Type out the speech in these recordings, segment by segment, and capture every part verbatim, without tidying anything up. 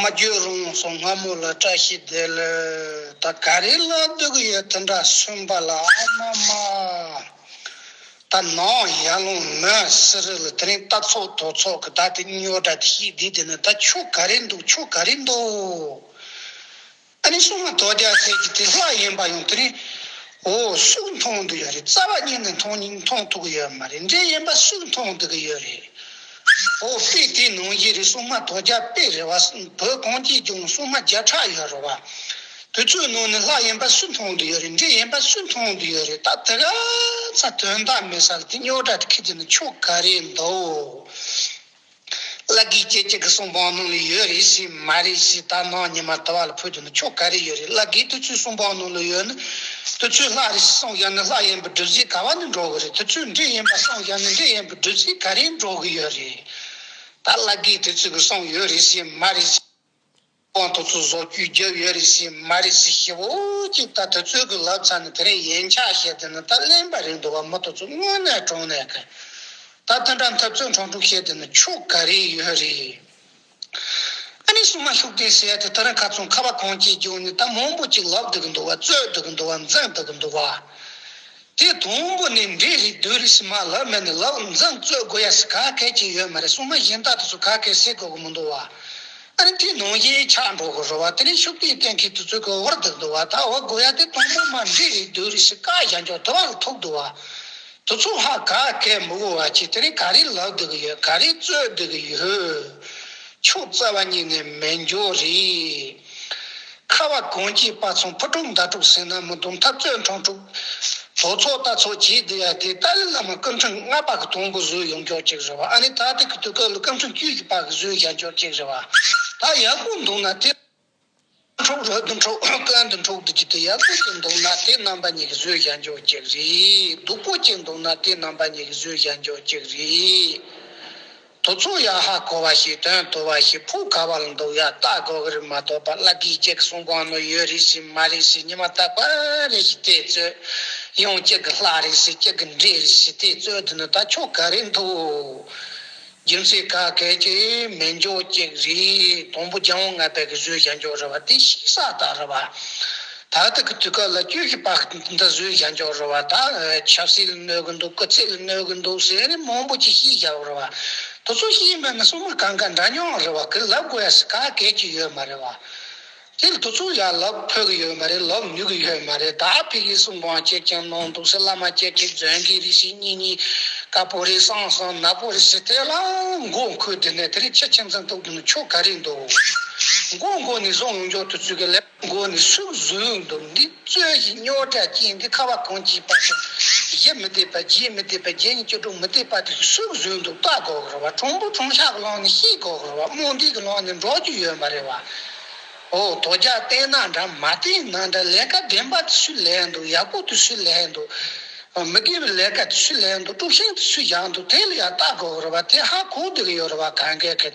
མ་བརྗོད་རུང་སོང་སྔ་མོ་ལ་བཀྲ་ཤིས་བདེ་ལེགས། ད་ག་རེ་ལབ་སྡོད་ཀྱི་ཡོད། དེ་འདྲ་གསུངས་པ་ལ་ཨ་མ་མ། ད་ནང་ཡར་ལུང་མི་སི་རི་ལ་དེ་རིང་ལྟ་ཚོགས་དོ་ཚོགས་ཀྱི་ད་དེ་རྙོག་དྲ་དེ་ཤེས་བསྡད་དེ་ནི་ད་ཆོ་ག་རེ་འདུག་ཆོ་ག་རེ་འདུག་ཨ་ནི་སྲུང་མ་དོལ་རྒྱལ་ཟེར་གྱི་དེ་ལྷ་ཡིན་པ་ཡང་དེ་རིང་། འོ་སུས་མཐོང་འདུག་ཡོད་རེད། རྩ་བ་ཉིད་ནས་མཐོང་མཐོང་ཐུབ་ཀྱི་ཡོད་མ་རེད། འདྲེ་ཡིན་པ་སུས་མཐོང་འདུག་གི་ཡོད་རེད། འོ་དཔེ་དེ་ནང་བཞིན་རེད། སྲུང་མ་དོལ་རྒྱལ་དཔེ་རེད་བ། བོད་གངས་ཅན་ལྗོངས་སྲུང་མ་བརྒྱ་ཕྲག་ཡོད་རེད་བ། དེ་ཚོའི་ནང་ནས་ལྷ་ཡིན་པ་སུས་མཐོང་འདུག་ཡོད་རེད། འདྲེ་ཡིན་པ་སུས་མཐོང་འདུག་ཡོད་རེད། ད་དེ་ག་ཚ་དོན་དག་མེད་ས་ལ་དེ་རྙོག་དྲ་དེ་ཁི་དེ་ནི་ཆོ་ག་རེ་འདུག་བླ་དགེ་སྐྱིད་ཀྱི་གསུང་འབུམ་ནང་ལ་ཡོད་རེད་ཟེར་མ་རེད་ཟེར། ད་ནང་ཉི་མ་དུ་བ་ལ་ཕུལ་དུས་ན་ཆོ་ག་རེ་ཡོད་རེད། བླ་དགེ་དེ་ཚོའི་གསུང་འབུམ་ནང་ལ་ཡོད་ན། དེ་ཚོའི་ལྷ་རེད་གསུངས་ཡོད་ན་ལྷ་ཡིན་པའི་སྒྲུབ་བྱེད་ག་བ་ནས་འགྲོ་གི་རེད། དེ་ཚོའི་འདྲེ་ཡིན་པ་གསུངས་ཡོད་ན་འདྲེ་ཡིན་པའི་སྒྲུབ་བྱེད་ག་རེ་འགྲོ་གི་ཡོད་རེད། ད་བླ་དགེ་དེ་ཚོའི་གི་གསུང་ཡོད་རེད་ཟེར་མ་རེད་ཟེར། དབང་དུ་ཚུར་བཟོ་བཅོས་རྒྱབ་ཡོད་རེད་ཟེར་མ་རེད་ཟེར། ཞེ་བོ་ཅིག་ད་དེ་ཚོའི་གི་ལབ་ཚར་ནས་དེ་རིང་ཡན་ཆད་བཤད་དེ་ནི་ད་གླེན་པ་རེད་འདུག་བ། མི་དེ་ཚོ་དངོས་གནས་དྲང་གནས་གི་ད་དེ་འདྲ་འཐབ་རྩོད་འཕྲོག་འཕྲོག་བཤད་དེ་ནི་ཆོ་ག་རེ་ཡོད་རེད། ཨ་ནི་སྲུང་མ་ཤུགས་ལྡན་ཟེར་ཡ་དེ་ད་རང་ཁ་ཚོན་ཁ་བ་གངས་ཅན་ལྗོངས་ནས་ད་མང་པོ་ཅིག་ལབ་སྡོད་གི་འདུག་བ། རྩོད་སྡོད་གི་འདུག་བ། འཛིང་སྡོད་གི་འདུག་བ། དེ་དང་པོ་ནས་འདྲེ་རེད་བདུད་རེད་ཟེར་མ་ལབ་མེད་ནས་ལབ། འཛིང་རྩོད་དགོས་ཡ་ཟེར་ག་གེ་ཅིག་ཡོད་མ་རེད། སྲུང་མ་གཞན་དག་དེ་ཚོ་ག་གེ་ཟེར་དགོས་གི་མི་འདུག་བ། ཨ་ནི་དེ་ནང་བཞིན་ཆགས་འགྲོ་གི་རེད་བ། དེ་ནས་ཤུགས་ལྡན་གཏན་འཁེལ་དེ་ཚོ་གི་བར་དུ་འདུག་བ། ད་འོ་དགོས་ཡ་དེ་དང་པོ་མ་འདྲེ་རེད་བདུད་རེད་ཟེར་བཀག་བཞག་འཇོག་དེ་བ་ལ་ཐུག་འདུག་བ། དེ་ཚོ་ཧ་ག་གེ་མི་གོ་བ་ཅིག་དེ་རིང་ག་རེ་ལབ་སྡོད་གི་ཡོད། ག་རེ་རྩོད་སྡོད་གི་ཡོད། ཆོ་རྩ་བ་ཉིད་ནས་མེད་འགྱོ་རེད། ཁ་བ་གངས་ཅན་པ་ཚང་ཕུ་དཀྲུག་མདའ་དཀྲུག་ཟེར་ན་མི་འདུག་འཐབ་རྩོད་འཕྲོག་འཕྲོག་དོ་ཚོགས་ལྟ་ཚོགས་བྱས་བསྡད་ཡ་དེ་ཏཱ་ལའི་བླ་མ་སྐུ་ཕྲེང་ལྔ་པ་གི་དང་པོ་བཟོས་ཡོང་འཇོག་ཅིག་རེད་བ། ཨ་ནི་ད་ལྟ་གི་དུས་སྐབས་ལ་སྐུ་ཕྲེང་བཅུ་བཞི་པ་གི་བཟོས་བཞག་འཇོག་ཅིག་རེད་བ། ད་ཡག་པོ་འདུག་ན་དེ་འཕྲོག་རོལ་དུ་འཕྲོག་ཀན་དུ་འཕྲོག་དུ་ཅི་དེ་ཡག་པོ་ཅིག་འདུག་ན་དེ་རྣམ་པ་གཉིས་ཀྱི་བཟོས་བཞག་འཇོག་ཅིག་རེད། སྡུག་པོ་ཅིག་འདུག་ན་དེ་རྣམ་པ་གཉིས་ཀྱི་བཟོས་བཞག་འཇོག་ཅིག་རེད། དེ་ཚོ་ཡ་ཧ་གོ་བ་ཞིག་དོན་དུ་བ་ཞིག་ཕུགས་ཁ་བ་ལ་འདུག་ཡ་ལྟ་དགོས་གི་རེད་མ་གཏོགས་པ་བླ་དགེ་སྐྱིད་ཀྱི་གསུང་འབུམ་ནང་ཡོད་རེད་ཟེར་མ་རེད་ཟེར་ཉི་མ་རྟག་པ་རེ་ཞིག་དེ་རྩོད། ཡང་གཅིག་གི་ལྷ་རེད་ཟེར་གཅིག་གི་འདྲེ་རེད་ཟེར་དེ་རྩོད་དེ་ནི་ད་ཆོ་ག་རེ་འདུག་རྒྱུ་མཚན་ག་གེ་ཅིག་མེད་འཇོག་ཅིག་རེད། དང་པོ་རྒྱལ་དབང་ལྔ་པའི་གི་བཟོས་བཞག་འཇོག་རེད་བ། དེ་ཤེས་ས་ད་རེད་བ། ད་ལྟ་གི་དུས་སྐབས་ལ་བཅུ་བཞི་པ་འདི་བཟོས་བཞག་འཇོག་རེད་བ། ད་ཆབ་སྲིད་ལ་གནོད་གི་འདུག་སྐུ་ཚེ་ལ་གནོད་གི་འདུག་ཟེར་ནས་མང་པོ་ཅིག་བཤད་བཞག་རེད་བ། དེ་ཚོ་བཤད་མེད་ན་སྲུང་མ་གང་ག་འདྲ་མཉམ་རེད་བ། གི་ལབ་དགོས་ཡ་ཟེར་ག་གེ་ཅིག་ཡོད་མ་རེད་བ། དེ་ལ་དེ་ཚོ་ཡ་ལབ་ཕོད་གི་ཡོད་མ་རེད། ལབ་ནུས་གི་ཡོད་མ་རེད། ད་ཕ་གིའི་གསུང་འབུམ་ཅིག་ཀྱང་གནང་འདུག་ཟེར། བླ་མ་ཅིག་གིས་རྫུན་གྱི་རེད་ཟེར། གཉིས་གཉིས་དཀར་པོ་རེད། སང་སང་ནག་པོ་རེད་ཟེར། དེ་ལ་མགོ་འཁོར་དེ་ནས་དེ་རིང་ཁྱི་ཁྱི་འཛིང་ཐུབ་དེ་ནས་ཆོ་ག་རེ་འདུག་མགོ་མགོ་ནས་བཟུང་ཡོང་འཇོག་དེ་ཚོས་གི་ལབ། མགོ་ནས་སུས་བཟོས་འདུག་འདི་རྩོད་གཞི་རྙོག་དྲ་ཅན་འདི་ཁ་བ་གངས་ཅན་པ་དང་གཞི་མི་བདེ་བ། རྗེས་མི་བདེ་བ། རྗེས་ནས་སྐྱིད་སྡུག་མི་བདེ་བ་དེ་སུས་བཟོས་འདུག་ལྟ་དགོས་གི་རེད་བ། དྲང་པོ་དྲང་བཞག་གི་ལམ་ནས་ཤེས་དགོས་གི་རེད་བ། རྨོངས་དད་ཀྱི་ལམ་ནས་འགྲོ་རྒྱུ་ཡོད་མ་རེད་བ། ཨོ་དོལ་རྒྱལ་བསྟེན་ན་འདྲ་མ་བསྟེན་ན་འདྲ། ལས་ཀ་བདེན་པ་དེ་སུས་ལས་འདུག་ཡག་པོ་དེ་སུས་ལས་འདུག་མི་དགེ་བའི་ལས་ཀ་དེ་སུས་ལས་འདུག་དཀྲུག་ཤིང་དེ་སུས་བཞག་འདུག་དེ་ལ་ཡང་ལྟ་དགོས་གི་རེད་བ། དེ་ཧ་གོ་བསྡད་གི་ཡོད་རེད་བ། གང་གས་གི་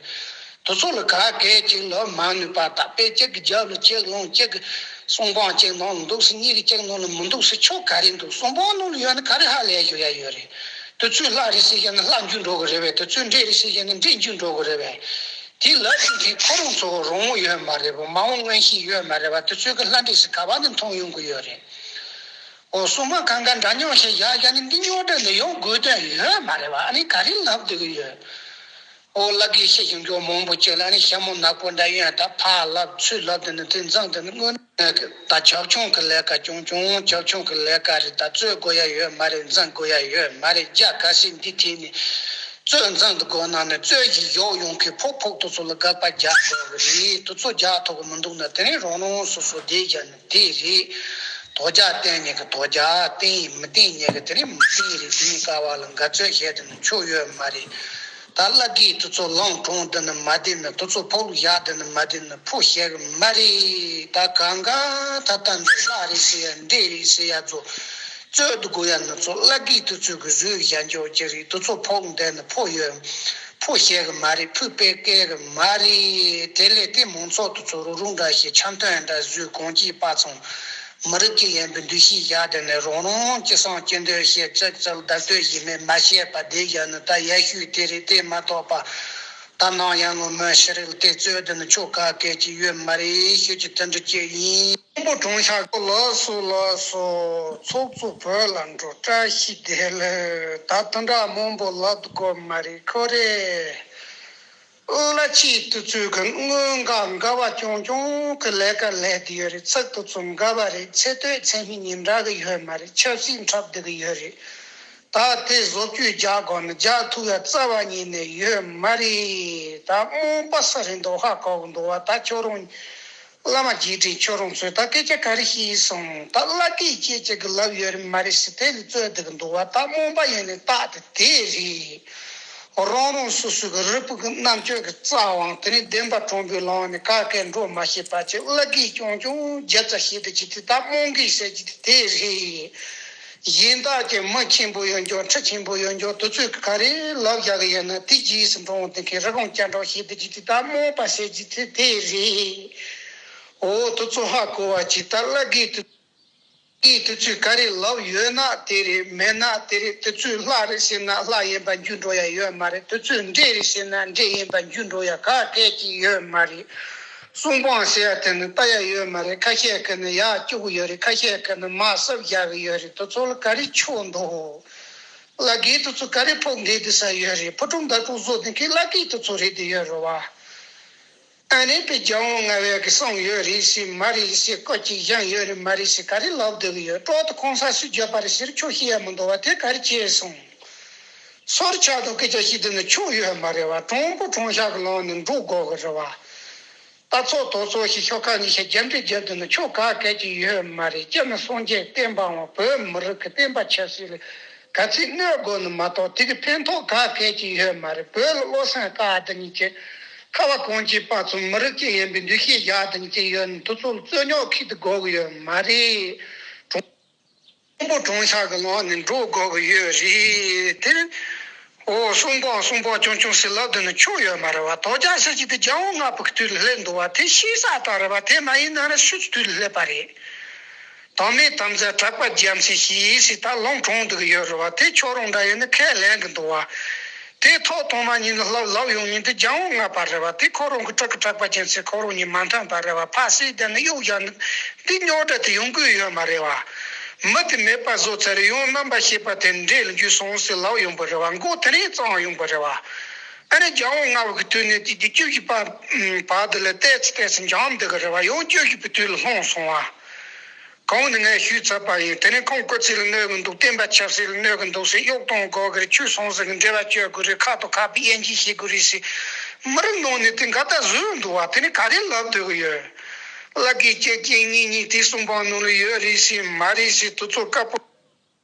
དེ་ཚོ་ལ་ག་གས་ཅིག་ལབ་མ་ནུས་པ་དང་། དཔེ་གཅིག་གི་རྒྱབ་ལ་གཅིག་ལོང་། གཅིག་གི་གསུང་འབུམ་གཅིག་ནང་ལ་འདུག་ཟེར། གཉིས་ཀྱི་གཅིག་ནང་ལ་མི་འདུག་ཟེར། ཆོ་ག་རེ་འདུག་གསུང་འབུམ་ནང་ལ་ཡོད་ན་ག་རེ་ཧ་ལས་ཞུ་ཡ་ཡོད་རེད། དེ་ཚོས་ལྷ་རེད་ཟེར་བཞག་ན་ལྷ་འགྱུར་འགྲོ་གི་རེད་པས། དེ་ཚོས་འདྲེ་རེད་ཟེར་བཞག་ན་འདྲེ་འགྱུར་འགྲོ་གི་རེད་པས། དེ་ལབ་ཟིན་མཁན་ཁོ་རང་ཚོ་རང་དབང་ཡོད་མ་རེད་པ། མ་འོངས་མངོན་ཤེས་ཡོད་མ་རེད་པ། དེ་ཚོས་གི་ལྷ་འདྲེ་ཟེར་ག་བ་ནས་མཐོང་ཡོང་གི་ཡོད་རེད། ཨོ་སྲུང་མ་གང་ག་འདྲ་མཉམ་ཞིག་བཞག་བཞག་ནས་འདི་རྙོག་དྲ་འདི་ཡོང་དགོས་དོན་ཡོད་མ་རེད་པ། ཨ་ནི་ག་རེ་ལབ་སྡོད་གི་ཡོད། ཨོ་བླ་དགེ་བཤེས་ཞིང་སྐྱོང་མང་པོ་ཅིག་ལ་ནི་ཞྭ་མོ་ནག་པོ་འདྲ་ཡོད། ད་ཕར་ལབ་ཚུར་ལབ་དེ་ནི་དེ་འཛིང་དེ་ནི་དངོས་གནས་ད་བྱབ་ཆུང་གི་ལས་ཀ་ཆུང་ཆུང་། བྱབ་ཆུང་གི་ལས་ཀ་རེད། ད་རྩོད་དགོས་ཡ་ཡོད་མ་རེད། འཛིང་དགོས་ཡ་ཡོད་མ་རེད། རྒྱ་ག་སྲིད་འདི་ཐད་ནས་རྩོད་འཛིང་དུ་དགོས་ན་ནི་རྩོད་གཞི་བཞག་ཡོང་མཁན་ཕོག་ཕོག་དེ་ཚོ་ལ་དགག་པ་རྒྱག་དགོས་གི་རེད། དེ་ཚོ་རྒྱག་ཐུབ་གི་མི་འདུག་ན་དེ་ནི་རང་རང་སོ་སོ་བསྡད་བཞག་ནི་དེ་རེད། དོལ་རྒྱལ་བསྟེན་མཁན་གྱི་དོལ་རྒྱལ། བསྟེན་ཡིན་མི་བསྟེན་མཁན་གྱི་དེ་རིང་མི་བསྟེན་རེད། དེ་ནི་ཀ་བ་ལ་འགལ་རྩོད་བྱས་དེ་ནི་ཆོ་ཡོད་མ་རེད། ད་བླ་དགེ་དེ་ཚོ་ལངས་གྲོངས་དེ་ནི་མ་བསྡད་ན། དེ་ཚོ་ཕོ་ལུག་བཞག་དེ་ནི་མ་བསྡད་ན་ཕོ་བཤད་གི་མ་རེད། ད་གང་ག་ད་ལྟ་འདི་ལྷ་རེད་ཟེར་ཡ་འདྲེ་རེད་ཟེར་ཡ་ཚོ་རྩོད་དུ་དགོས་ཡ་ནི་ཚོ་བླ་དགེ་དེ་ཚོས་གི་བཟོས་བཞག་འཇོག་ཅིག་རེད། དེ་ཚོ་ཕོ་ལུག་བསྡད་ན་ཕོ་ཡོད། ཕོ་བཤད་གི་མ་རེད། ཕོ་དཔེ་སྐད་གི་མ་རེད། དེ་ལས་དེ་མང་ཚོགས་དེ་ཚོ་རུག་རུག་འདྲ་ཞིག་འཆམ་མཐུན་འདྲ་བཟོས། གངས་ཅན་པ་ཚང་མི་རིགས་གཅིག་ཡིན་པའི་འདུ་ཤེས་བཞག་དེ་ནས་རང་རང་ཅི་བསམ་ཅི་འདོད་བཤད། ཙིག་ཙིག་བརྡབ་གཏོད་ཡིན་མིན་མ་བཤད་པ་བསྡད་བཞག་ན་ད་ཡ་ཤུལ་དེ་རེད། དེ་མ་གཏོགས་པ་ ད་ནང་ཡང་ངོ་མ་ཤི་རིལ་དེ་རྩོད་དུ་ནི་ཆོ་ག་གལ་གྱི་ཡོད་མ་རེད་ཤོད་ཀྱི་དེ་འདྲ་ཅིག་ཡིན། ཁོང་པོ་གྲོང་ཤག་གི་ལགས་སོ་ལགས་སོ། ཚོགས་གཙོ་བོད་ལ་འགྲོ་བཀྲ་ཤིས་བདེ་ལེགས། ད་དེ་འདྲ་མང་པོ་ལབ་དགོས་མ་རེད་ཁོ་རེ། གླ་ཆེད་དུ་ཚོད་ཀྱི་དངུལ་འགའ་འགའ་བ་ཀྱང་ཀྱང་གི་ལས་ཀ་ལས་དེ་ཡོད་རེད། ཚིག་དུ་ཚོད་འགའ་བ་རེད། ཚེ་སྟོད་ཚེ་སྨད་གཉིས་འདྲ་གི་ཡོད་མ་རེད། ཆབ་སྲིད་འཁྲབ་བསྡད་གི་ཡོད་རེད། ད་དེ་བཟོ་བཅོས་རྒྱག་དགོས་ན་རྒྱག་ཐུབ་ཡ་རྩ་བ་ཉིད་ནས་ཡོད་མ་རེད། ད་རྨོངས་པ་ས་རེད་འདུག་ཧ་གོ་གི་འདུག་བ། ད་ཁྱོད་རང་བླ་མ་རྗེས་དྲན་ཁྱོད་རང་ཚོས་ད་སྐད་ཆ་ག་རེ་བཤད་སོང་། ད་བླ་སྐད་ཅེས་ཅིག་གི་ལབ་ཡོད་རེད་མ་རེད་ཟེར་དེ་ལ་རྩོད་བསྡད་གི་འདུག་བ། ད་རྨོངས་པ་ཡིན་ནས་རྟག་ཏུ་དེ་རེད། རང་རང་སོ་སོ་གི་རུས་པ་གི་རྣམ་དཔྱོད་ཀྱི་རྩ་བའང་དེ་ནས་བདེན་པ་གྲུང་པོའི་ལམ་ནས་ག་གེ་འགྲོ་མ་ཤེས་པ་ཅིག་བླ་སྐད་རྐྱང་རྐྱང་རྒྱབ་རྩ་བཤད་བསྡད་ཀྱི་དེ་ད་རྨོངས་པའི་ཟེར་གྱི་དེ་དེ་རེད། གཞན་དག་གི་མི་ཆེན་པོ་ཡོད་འགྱོ་ཁྲི་ཆེན་པོ་ཡོད་འགྱོ་དེ་ཚོས་ག་རེ་ལབ་བཞག་གི་ཡོད་ན་དེ་རྗེས་སུ་འགྲོ་འོང་དེ་གའི་རི་གོང་བཅའ་འགྲོ་བྱེད་དེ་ཅི་དེ་ད་རྨོངས་པ་ཟེར་གྱི་དེ་དེ་རེད། འོ་དེ་ཚོ་ཧ་གོ་བ་ཅིག་ད་བླ་སྐད་དེ་དེ་དེ་ཚོས་ག་རེ་ལབ་ཡོད་ན་དེ་རེད། མེད་ན་དེ་རེད། དེ་ཚོས་ལྷ་རེད་ཟེར་ན་ལྷ་ཡིན་པ་འགྱུར་འགྲོ་ཡ་ཡོད་མ་རེད། དེ་ཚོས་འདྲེ་རེད་ཟེར་ན་འདྲེ་ཡིན་པ་འགྱུར་འགྲོ་ཡ་ག་གེ་ཅིག་ཡོད་མ་རེད། གསུང་སྤང་ཟེར་ཡ་དེ་ནི་ལྟ་ཡ་ཡོད་མ་རེད། ཁ་ཤས་ཀྱིས་ནི་ཡར་བཅུག་གི་ཡོད་རེད། ཁ་ཤས་ཀྱིས་ནི་མར་གསོབ་བཞག་གི་ཡོད་རེད། དེ་ཚོ་ལ་ག་རེ་ཆོག་འདུག་བླ་སྐད་དེ་ཚོ་ག་རེ་ཕོག་འདེད་དེ་ས་ཡོད་རེད། ཕོ་བྲང་ཟླ་གྲོགས་བཟོ་དེ་གའི་བླ་སྐད་དེ་ཚོ་རེད་དེ་ཡོད་རེད་བ། ཨ་ནི་པའི་རྒྱལ་དབང་ལྔ་པའི་གི་གསུང་ཡོད་རེད་ཟེར་མ་རེད་ཟེར། སྐད་ཅིག་གཞན་ཡོད་རེད་མ་རེད་ཟེར། ག་རེ་ལབ་བསྡད་གི་ཡོད། ཏོག་ཏུ་གོང་ས་སུས་བརྗོད་པ་རེད་ཟེར་ཁྱོད་ཤེས་ཡ་མི་འདུག་བ། དེ་ག་རེ་བྱས་སོང་། སོར་ཆགས་དང་སྐད་ཆ་བཤད་དེ་ནི་ཆོག་ཡོད་མ་རེད་བ། གྲོང་པོ་གྲོང་ཤག་གི་ལམ་ནས་འགྲོ་དགོས་གི་རེད་བ། ལྟ་ཚོགས་དོ་ཚོགས་ཤིག་ཤོག་ཁ་ནས་ཤིག་རྒྱབ་འདྲེ་རྒྱབ་དེ་ནི་ཆོག་ག་གལ་ཅིག་ཡོད་མ་རེད། སྤྱིར་ནི་སངས་རྒྱས་བསྟན་པའང་བོད་མི་རིགས་ཀྱི་བསྟན་པ་ཆབ་སྲིད་ལ་ག་ཚོད་གནོད་དགོས་ནི་མ་གཏོགས་དེ་གི་ཕན་ཐོགས་ག་གལ་ཅིག་ཡོད་མ་རེད། བོད་ལ་བློ་སེམས་དཀར་དེ་ཉིད་ཀྱི་ཁ་བ་གངས་ཅན་པ་ཚོ་མི་རིགས་གཅིག་ཡིན་པའི་འདུ་ཤེས་བཞག་དེ་ཉིད་ཀྱི་ཡོད་ནི་དེ་ཚོ་ལ་རྩོད་རྙོག་ཁྱེར་དུ་དགོས་གི་ཡོད་མ་རེད། གྲོང་པོ་གྲོང་ཤག་གི་ལམ་ནས་འགྲོ་དགོས་གི་ཡོད་རེད། དེ་ནི་འོ་གསུང་སྤང་གསུང་སྤང་ཆུང་ཆུང་ཟེར་ལབ་དེ་ནི་ཆོག་ཡོད་མ་རེད་བ། དོལ་རྒྱལ་ཟེར་གྱི་དེ་རྒྱལ་དབང་ལྔ་པོ་གི་དུས་ལ་སླེབས་འདུག་བ། དེ་ཤེས་ས་ལྟར་རེད་བ། དེ་མ་ཡིན་ན་ནི་སུ་ཚོའི་དུས་ལ་སླེབས་པ་རེད། དམ་མེད་དམ་ཚིག་གྲགས་པ་རྒྱལ་མཚན་ཞེས་ཟེར་ད་ལུང་དྲངས་འདུག་གི་ཡོད་རེད་བ། དེ་ཁྱོད་རང་འདྲ་ཡིན་ན་ཁས་ལེན་གི་འདུག་བ། དེ་ཐོག་ཐོག་མ་ཉིད་ནས་ལབ་ལབ་ཡོང་ཉིན་དེ་རྒྱལ་དབང་ལྔ་པ་རེད་བ། དེ་ཁོ་རང་གི་སྤྲུལ་སྐུ་གྲགས་པ་རྒྱལ་མཚན་ཁོ་རང་ཉིད་མ་མཐུན་པ་རེད་བ། ཕ་སྲིད་དེ་ནི་གཡུག་བཞག་ནི་དེ་རྙོག་དྲ་དེ་ཡོང་གི་ཡོད་མ་རེད་བ། མི་དེ་མེད་པ་བཟོ་ཚར་རེད། ཡང་རྣམ་པ་ཤེས་པ་དེ་འདྲེ་ལ་འགྱུར་སོང་ཟེར་ལབ་ཡོང་པ་རེད་བ། མགོ་དེ་ནས་བཙུགས་ཡོང་པ་རེད་བ། ཨ་ནི་རྒྱལ་དབང་ལྔ་པ་གི་དུས་ནས་དེ་དེ་བཅུ་བཞི་པ་བར་དུ་ལ་ཏོག་ཙམ་ཏོག་ཙམ་འཇམ་འདུག་གི་རེད་བ། ཡང་བཅུ་བཞི་པའི་དུས་ལ་ལྷུང་སོང་བ། གོང་ནས་ངས་ཞུས་ཚར་བ་ཡིན། དེ་ནས་ཁོང་སྐུ་ཚེ་ལ་གནོད་གི་འདུག་བསྟན་པ་ཆབ་སྲིད་ལ་གནོད་གི་འདུག་ཟེར་གཡོག་གཏོང་དགོས་གི་རེད། ཆོས་ཟང་ཟིང་གི་འབྲེལ་བ་གཅོད་དགོས་རེད། ཁ་དང་ཁ་བའི་དབྱེ་འབྱེད་བྱེད་དགོས་རེད་ཟེར། མི་རིགས་ནང་ནས་དེ་འགལ་ཟླ་བཟོས་འདུག་བ། དེ་ནས་ག་རེ་ལབ་སྡོད་གི་ཡོད། བླ་སྐད་གཅིག་གཅིག་གཉིས་གཉིས་དེ་གསུང་སྤང་ནང་ལ་ཡོད་རེད་ཟེར་མ་རེད་ཟེར་དེ་ཚོ་དཀར་པོ།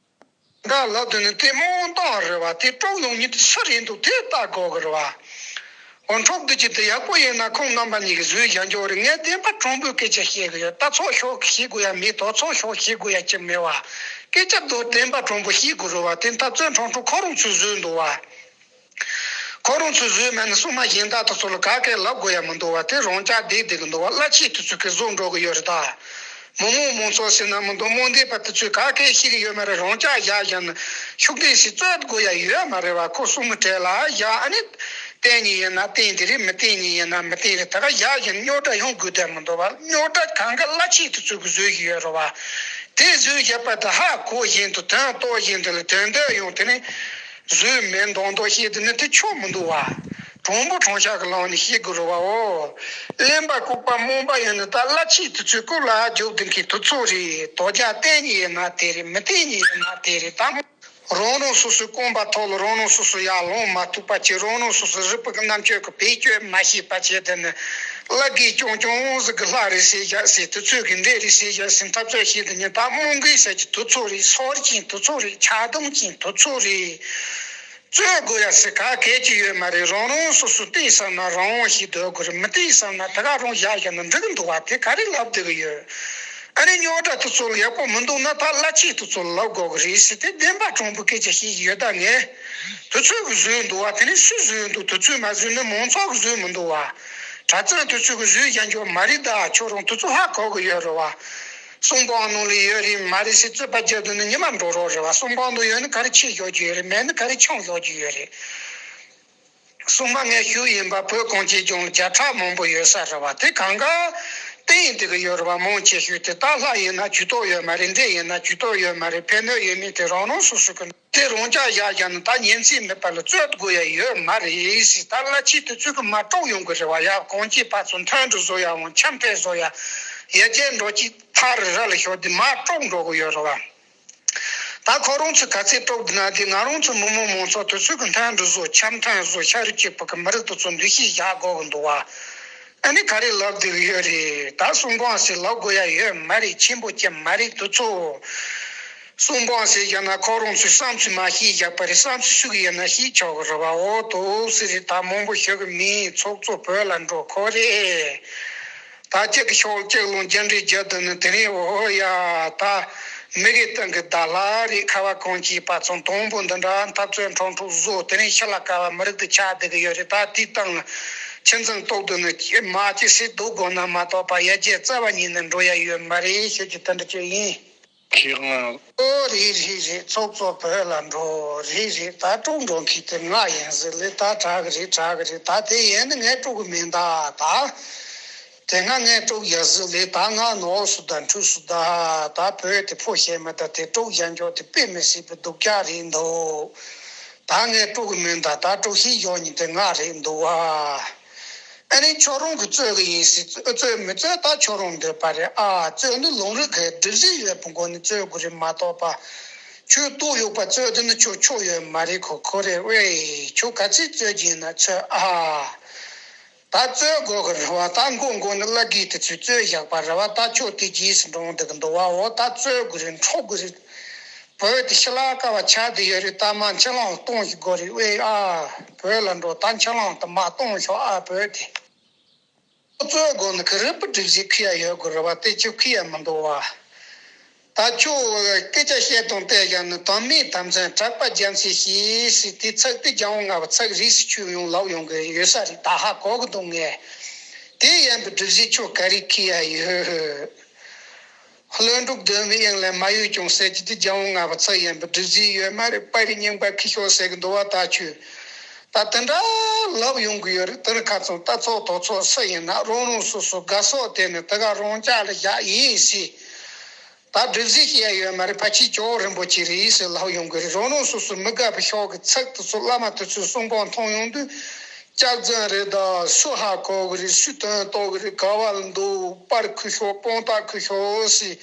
འདྲ་ལབ་དུས་ནི་དེ་རྨོངས་སྟངས་རེད་བ། དེ་དཀྲུག་ཡོང་ཉིན་དེ་སུ་རེད་འདུག་དེ་ལྟ་དགོས་གི་རེད་བ། འོ་འཕྲོག་འདི་ཅི་དེ་ཡག་པོ་ཡིན་ན་ཁོང་རྣམ་པ་གཉིས་ཀྱིས་བཟོས་བཞག་འགྱོ་རེད། ངས་བདེན་པ་དྲང་པོའི་སྐད་ཆ་བཤད་གི་ཡོད། ལྟ་ཚོགས་ཤོག་བཤད་དགོས་ཡ་མེད། དོལ་ཚོགས་ཤོག་བཤད་དགོས་ཡ་ཅི་མེད་བ། སྐད་ཆ་དེ་བདེན་པ་དྲང་པོ་བཤད་དགོས་རེད་བ། དེ་འཐབ་རྩོད་ཁྲོམ་ཁྲོམ་ཁོ་རང་ཚོས་བཟོས་འདུག་བ། ཁོ་རང་ཚོས་བཟོས་མེད་ན་སྲུང་མ་གཞན་དག་དེ་ཚོ་ལ་ག་གེ་ལབ་དགོས་ཡ་མི་འདུག་བ། དེ་རང་ཅག་བསྡད་བསྡད་གི་འདུག་བ། བླ་ཆེན་དེ་ཚོས་གི་བཟོ་འགྲོ་གི་ཡོད་རེད་ད། མི་མང་མང་ཚོགས་ཟེར་ན་མི་འདུག་དམངས་སྡེ་པ་དེ་ཚོས་ག་གེ་ཤེས་གི་ཡོད་མ་རེད། རང་ཅག་བཞག་བཞག་ན་ཤུགས་ལྡན་ཞིག་རྩོད་དགོས་ཡ་ཡོད་མ་རེད་བ། ཁོ་སྲུང་མ་གྲལ་ལ་བཞག་ཨ་ནི་བསྟེན་ཉེན་ཡིན་ན་བསྟེན་དེ་རེད། མི་བསྟེན་ཉེན་ཡིན་ན་མི་བསྟེན་རེད། ད་ག་བཞག་བཞག་ན་རྙོག་དྲ་ཡོང་དགོས་དོན་མི་འདུག་བ། རྙོག་དྲ་གང་ག་བླ་ཆེན་དེ་ཚོས་གི་བཟོས་ཀྱི་ཡོད་རེད་བ། དེ་བཟོས་བཞག་པ་དེ་ཧ་གོ་བཞིན་དུ་དོན་རྟོགས་བཞིན་དུ་ལ་དོན་འདོད་ཡོང་དེ་ནི། བཟོས་མེད་མདོག་མདོག་བཤད་དེ་ནི་དེ་ཆོག་མི་འདུག་བ། དྲང་པོ་དྲང་བཞག་གི་ལམ་ནས་བཤད་དགོས་རེད་བའོ། གླེན་པ་ལྐུགས་པ་རྨོངས་པ་ཡིན་ན་ད་བླ་ཆེན་དེ་ཚོའི་སྐུ་ལ་རྒྱུག་དེ་མཁན་དེ་ཚོ་རེད། དོལ་རྒྱལ་བསྟེན་ཉེན་ཡིན་ན་དེ་རེད། མི་བསྟེན་ཉེན་ཡིན་ན་དེ་རེད། ད་རང་རང་སོ་སོའི་རྐང་པ་ཐོག་ལ་རང་རང་སོ་སོ་ཡར་ལོང་མ་ཐུབ་པ་བྱས། རང་རང་སོ་སོའི་རུས་པ་གི་རྣམ་དཔྱོད་ཀྱི་བེད་སྤྱོད་མ་ཤེས་པ་བྱས། དེ་ནི་བླ་སྐད་རྐྱང་རྐྱང་ཟིག་གི་ལྷ་རེད་ཟེར་བཞག་ཟེར། དེ་ཚོས་གི་འདྲེ་རེད་ཟེར་བཞག་ཟེར། འཐབ་རྩོད་བྱེད་དེ་ཉིན་ད་རྨོངས་དགོས་ཟེར་གྱི་དེ་ཚོ་རེད། སོར་གྱིན་དེ་ཚོ་རེད། ཆགས་སྡང་གྱིན་དེ་ཚོ་རེད། རྩོད་དགོས་ཡ་ཟེར་ག་གལ་གྱི་ཡོད་མ་རེད། རང་རང་སོ་སོ་བསྟེན་བསམ་ན་རང་དབང་ཞིག་སྡོད་དགོས་རེད། མི་བསྟེན་བསམ་ན་ད་ག་རང་བཞག་བཞག་ན་འགྲིག་གི་འདུག་བ། དེ་ག་རེ་ལབ་བསྡད་གི་ཡོད། ཨ་ནི་རྙོག་དྲ་དེ་ཚོ་ལ་ཡག་པོ་མི་འདུག་ན་ད་བླ་ཆེན་དེ་ཚོ་ལ་ལབ་དགོས་གི་རེད་ཟེར། དེ་བདེན་པ་དྲང་པོ་སྐད་ཆ་བཤད་ཀྱི་ཡོད་ད། ངས་དེ་ཚོས་གི་བཟོས་འདུག་བ། དེ་ནི་སུས་བཟོས་འདུག་དེ་ཚོས་མ་བཟོས་ན་མང་ཚོགས་གི་བཟོས་མི་འདུག་བ། གྲྭ་བཙུན་དེ་ཚོས་གི་བཟོས་བཞག་རྒྱུ་མ་རེད་ད། ཁྱོད་རང་དེ་ཚོ་ཧ་གོ་གི་ཡོད་རེད་བ། གསུང་སྤང་ནང་ལ་ཡོད་རེད་མ་རེད་ཟེར་རྩོད་པ་རྒྱག་དུས་ནི་ཉི་མ་འགྲོ་རོགས་རེད་བ། གསུང་སྤང་དུ་ཡོད་ན་ག་རེ་ཆེ་ཞོག་རྒྱུ་ཡོད་རེད། མེད་ན་ག་རེ་ཆུང་ཞོག་རྒྱུ་ཡོད་རེད། སྲུང་མ་ངས་ཞུས་ཡིན་པ། བོད་གངས་ཅན་ལྗོངས་ལ་བརྒྱ་ཕྲག་མང་པོ་ཡོད་ས་རེད་བ། དེ་གང་ག་བསྟན་ཡིན་དེ་གི་ཡོད་རེད་བ། མང་ཆེ་ཤོས་དེ་ད་ལྷ་ཡིན་ན་ཇུས་གཏོགས་ཡོད་མ་རེད། འདྲེ་ཡིན་ན་ཇུས་གཏོགས་ཡོད་མ་རེད། ཕན་གནོད་ཡོད་མེད་དེ་རང་རང་སོ་སོ་གི་དེ་རང་འཇགས་བཞག་བཞག་ན་ད་ཉིན་མཚན་མེད་པ་ལ་རྩོད་དགོས་ཡ་ཡོད་མ་རེད་ཟེར། ད་བླ་ཆེན་དེ་ཚོས་གི་མ་དཀྲོག་ཡོང་གི་རེད་བ། ཡ་གངས་ཅན་པ་ཚོ་མཐུན་སྒྲིལ་བཟོ་ཡ་འོང་། འཆམ་མཐུན་བཟོ་ཡ། ཡ་རྒྱལ་འགྲོ་ཅིག་ཐག་རི་ར་ལ་ཤོར་དེ་མ་དཀྲོག་འགྲོ་གི་ཡོད་རེད་བ། ད་ཁོ་རང་ཚོ་ག་ཚད་དཀྲོག་ན་དེ་ང་རང་ཚོ་མི་མང་མང་ཚོགས་དེ་ཚོས་གི་མཐུན་སྒྲིལ་བཟོ། འཆམ་མཐུན་བཟོ། ཤ་རུས་གཅིག་པ་གི་མི་རིགས་དེ་ཚོ་འདུ་ཤེས་བཞག་དགོས་གི་འདུག་བ། ཨ་ནི་ག་རེ་ལབ་བསྡད་གི་ཡོད་རེད། ད་གསུང་འབངས་ཟེར་ལབ་དགོས་ཡ་ཡོད་མ་རེད། ཆེན་པོ་ཅིག་མ་རེད། དེ་ཚོ་གསུང་འབངས་ཟེར་བཞག་ན་ཁོ་རང་ཚོའི་བསམ་ཚུལ་མ་བཤད་བཞག་པ་རེད། བསམ་ཚུལ་ཞུ་གི་ཡོད་ན་བཤད་ཆོག་གི་རེད་བ། འོ་དེ་ཟེར་རེད། ད་མང་པོ་ཞུ་གི་མིན། ཚོགས་གཙོ་བོད་ལ་འགྲོ་ཁོ་རེད། ད་གཅིག་གི་ཤོག་གཅིག་ལོང་རྒྱ་འདྲེ་རྒྱ་དུ་ནི་དེ་རིང་འོ་ཡ། ད་མི་གི་སྟེང་གི་ད་ལ་རེད། ཁ་བ་གངས་ཅན་པ་ཚོ་དང་པོ་འདི་འདྲ་འཐབ་རྩོད་འཕྲོ་འཕྲོ་བཟོ། དེ་རིང་ཤི་ལ་ཀ་བ་མི་རིགས་དེ་ཆགས་བསྡད་གི་ཡོད་རེད། ད་དེའི་སྟེང་ལ་ཁྱིམ་ཚང་ལྟོགས་དུ་ནི་མ་ཅི་སྲིད་སྡུག་དགོས་ན་མ་གཏོགས་པ་ཡ་རྒྱལ་རྩ་བ་ཉིད་ནས་འགྲོ་ཡ་ཡོད་མ་རེད། ཤོད་ཀྱི་དེ་འདྲ་ཅིག་ཡིན། ཁྱེད་ང་། ཨོ་རེད་རེད་རེད། ཚོགས་གཙོ་བོད་ལ་འགྲོ་རེད་རེད། ད་དཀྲོག་འགྲོ་མཁན་དེ་ང་ཡིན་ཟེར་ལེ། ད་དྲག་གི་རེད་དྲག་གི་རེད། ད་དེ་ཡིན་ན་ངས་དཀྲོག་གི་མིན་ད། ད་དེ་སྔ་ངས་དཀྲོག་ཡ་ཟེར་ལེ། ད་ང་ནོར་སུ་ད་འཁྲུལ་སུ་ད། ད་བོད་དེ་ཕོ་ཤེས་མ་ད། དེ་དཀྲོག་བཞག་འཇོག་དེ་དཔེ་མི་སྲིད་པའི་སྡུག་ཅག་རེད་འདུག་ད་ངས་དཀྲོག་གི་མིན་ད། ད་དཀྲོག་ཤེས་ཡོད་ཉིན་དེ་ང་རེད་འདུག་བ། ཨ་ནི་ཁྱོད་རང་གིས་རྩོད་གི་ཡིན་ཟེར། རྩོད་མི་རྩོད་ད་ཁྱོད་རང་འདོད་པ་རེད་ཨ། རྩོད་ནི་ལུང་རིགས་ཀྱི་སྒྲིག་གཞི་ཡོད་པའི་སྒོ་ནས་རྩོད་དགོས་རེད་མ་གཏོགས་པ། ཁྱོད་ལྟོ་ཡོད་པ་རྩོད་དེ་ནི་ཁྱོད་ཆོ་ཡོད་མ་རེད། ཁོ་ཁོ་རེད་ཝེ། ཁྱོད་ག་ཚོད་རྩོད་ཀྱི་ཡིན་ན་རྩོད་ཨ། ད་རྩོད་དགོས་གི་རེད་བ། ད་མགོ་མགོ་ནས་བླ་རྒན་དེ་ཚོས་རྩོད་བཞག་པ་རེད་བ། ད་ཁྱོད་དེ་རྗེས་སུ་འབྲང་བསྡད་གི་འདུག་བ། འོ་ད་རྩོད་དགོས་རེད། འཕྲོག་དགོས་རེད། བོད་དེ་ཤི་ལ་ཀ་བ་ཆགས་བསྡད་ཡོད་རེད། ད་མ་འཆི་ལང་གཏོང་ཞིག་དགོས་རེད་ཝེ་ཨ། བོད་ལ་འགྲོ་ད་འཆི་ལང་དུ་མ་གཏོང་ཤོག་ཨ། བོད་དེ་རྩོད་དགོས་ནི་གི་རིལ་བུ་སྒྲིག་གཞི་ཁུར་ཡ་ཡོད་དགོས་རེད་བ། དེ་ཁྱོད་ཁུར་ཡ་མི་འདུག་བ། ད་ཁྱོད་སྐད་ཆ་བཤད་སྟངས་བལྟས་ཡ་ནི་དམ་མེད་དམ་བཙན་གྲགས་པ་རྒྱ་མཚོའི་ཞེས་ཟེར། དེ་ཚིག་དེ་རྒྱལ་དབང་ལྔ་པ་ཚིག་རིས་སུ་ཆུད་ཡོང་ལབ་ཡོང་གི་ཡོད་ས་རེད། ད་ཧ་གོ་གི་འདུག་ངས། དེ་ཡན་པའི་སྒྲིག་གཞི་ཁྱོད་ག་རེ་ཁུར་ཡ་ཡོད། ལྷུན་གྲུབ་སྡོམ་པའི་དབྱིངས་ལས་མ་གཡོས་ཀྱང་ཟེར་གྱི་དེ་རྒྱལ་དབང་ལྔ་པ་ཚིག་ཡན་པའི་སྒྲིག་གཞི་ཡོད་མ་རེད། དཔལ་རི་རྙིང་པ་ཁུར་ཤོག་ཟེར་གི་འདུག་བ། ད་ཁྱོད་ད་དེ་འདྲ་ལབ་ཡོང་གི་ཡོད་རེད། དེ་རིང་ཁ་སང་ལྟ་ཚོགས་དོགས་ཚོགས་སུ་ཡིན་ན་རང་རང་སོ་སོ་དགའ་ཕྱོགས་དེ་ནི་དེ་ག་རང་ཅག་ལ་བཞག་ཡིན་ཟེར། ད་སྒྲིག་གཞི་ཞིག་ཡ་ཡོད་མ་རེད། ཕལ་ཆེར་ཇོ་བོ་རིན་པོ་ཆེ་རེད་ཟེར་ལབ་ཡོང་གི་རེད། རང་རང་སོ་སོ་མི་དགའ་བའི་ཕྱོགས་ཀྱི་ཚིག་དེ་ཚོ་བླ་མ་དེ་ཚོའི་གསུང་འབུམ་མཐོང་ཡོང་དུས་སྐྱག་རྫུན་རེད། ད་སུ་ཧ་གོ་གི་རེད། སུ་དོན་རྟོགས་གི་རེད། ག་བ་ལ་འདུག་པར་ཁུར་ཤོག་དཔང་རྟགས་ཁུར་ཤོག་ཟེར།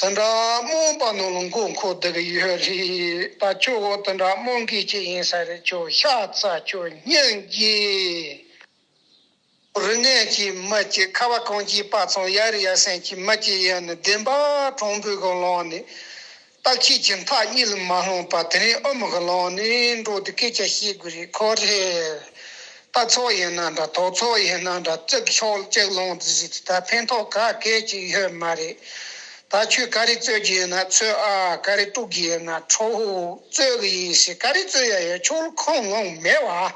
དེ་འདྲ་རྨོངས་པ་ནང་ལ་མགོ་འཁོར་བསྡད་གི་ཡོད་རེད། ད་ཁྱོད་འོ་དེ་འདྲ་རྨོངས་མཁན་ཅིག་ཡིན་ས་རེད། ཁྱོད་ཤ་ཚ། ཁྱོད་སྙིང་རྗེ། རིག་གནས་ཀྱི་མི་གཅིག་ཁ་བ་གངས་ཅན་པ་ཚང་ཡ་རི་ཡ་སེང་གི་མི་གཅིག་ཡིན་ནི་བདེན་པ་གྲོང་པོའི་གི་ལོང་ནི་རྟགས་ཆོས་ཀྱི་མཐའ་གཉིས་ལ་མ་ལྷུང་པ་དེ་རིང་ཨུ་མི་གི་ལོང་ནི་འགྲོ་དེ་སྐད་ཆ་བཤད་དགོས་རེད། ཁོ་རེ་ལྟ་ཚོགས་ཡིན་ན་འདྲ། དོགས་ཚོགས་ཡིན་ན་འདྲ། གཅིག་ཤོག་གཅིག་ལོང་དེ་ཟིག་དེ་ད་ཕན་ཐོགས་ག་གེ་ཅིག་ཡོད་མ་རེད། ད་ཁྱོད་ག་རེ་རྩོད་ཀྱི་ཡིན་ན་རྩོད་ཨ། ག་རེ་དཀྲུག་གི་ཡིན་ན་འཕྲོག་རྩོད་གི་ཡིན་ཟེར། ག་རེ་རྩོད་ཡ་ཡོད། ཁྱོད་ལ་ཁུངས་ལུང་མེད་བ།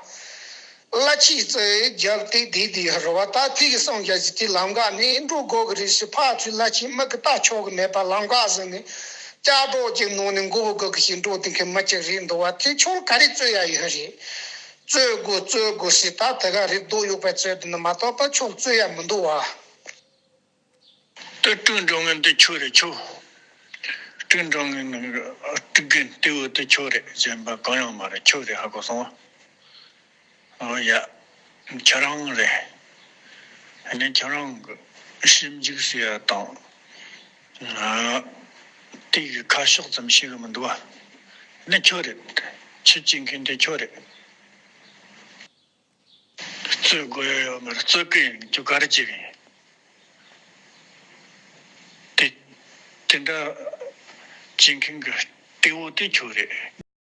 བླ་ཆེན་ཚོས་རྒྱབ་སྟེགས་བསྡད་དེ་ཡོད་རེད་བ། ད་དེ་གི་སངས་རྒྱས་ཀྱི་དེ་ལམ་ཁ་ནས་འགྲོ་དགོས་གི་རེད་ཟེར། ཕར་ཚུར་བླ་ཆེན་མི་གི་ལྟ་ཆོག་གི་མེད་པ་ལམ་ཁ་ཟིན་ནས་ལྕགས་སྒྲོག་ཅིག་ནང་ནས་མགོ་བོ་སྒུར་གི་ཞིག་འགྲོ་དེ་མཁན་མི་གཅིག་རེད་འདུག་བ། དེ་ཁྱོད་ག་རེ་རྩོད་ཡ་ཡོད་རེད། རྩོད་དགོས་རྩོད་དགོས་ཟེར་ད་དེ་ག་རེད། སྡུག་ཡོད་པའི་རྩོད་དེ་ནི་མ་གཏོགས་ད་ཁྱོད་རྩོད་ཡ་མི་འདུག་བ། དེ་དཀྲུག་འགྲོ་མཁན་དེ་ཁྱོད་རེད་ཁྱོད། དཀྲུག་འགྲོ་མཁན་ནི་དཀྲུག་མཁན་དེ་བོ་དེ་ཁྱོད་རེད། གཞན་པ་གང་ཡང་མ་རེད། ཁྱོད་རེད། ཧ་གོ་སོང་ཨ། ཨོ་ཡ། ཁྱེད་རང་རེད། ཨ་ནི་ཁྱེད་རང་གི་ཞིབ་འཇུག་བྱས་ཡ་དང་། ཨ། དེ་གི་ཁ་ཕྱོགས་ཙམ་ཤེས་གི་མི་འདུག་ཨ། ཨ་ནི་ཁྱོད་རེད། ཁྱོད་བྱེད་མཁན་དེ་ཁྱོད་རེད། རྩོད་དགོས་ཡ་ཡོད་མ་རེད། རྩོད་ཀི་ཡིན། ཁྱོད་ག་རེ་བྱེད་གི་ཡིན། དེ་དེ་འདྲ་བྱེད་མཁན་གི་གཏེ་བོ་དེ་ཁྱོད་རེད།